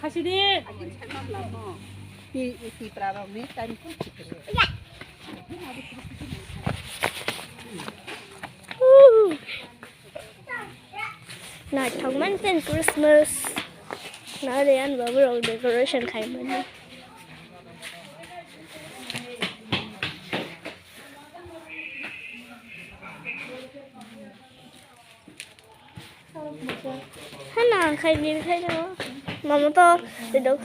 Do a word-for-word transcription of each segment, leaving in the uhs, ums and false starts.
Hasidi. Naithok mankha Christmas. Nari ani babu rok decoration khaimani. Hana khai ni khai no. Mama to dok.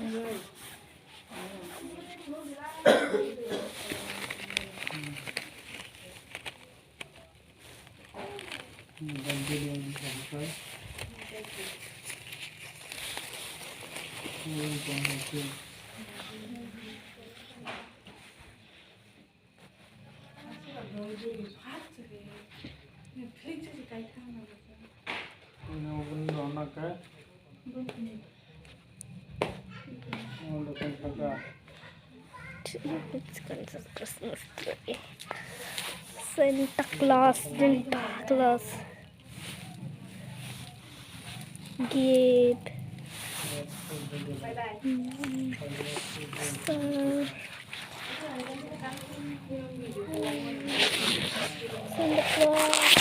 Santa Claus, Santa Claus. Gift. Star. Santa Claus.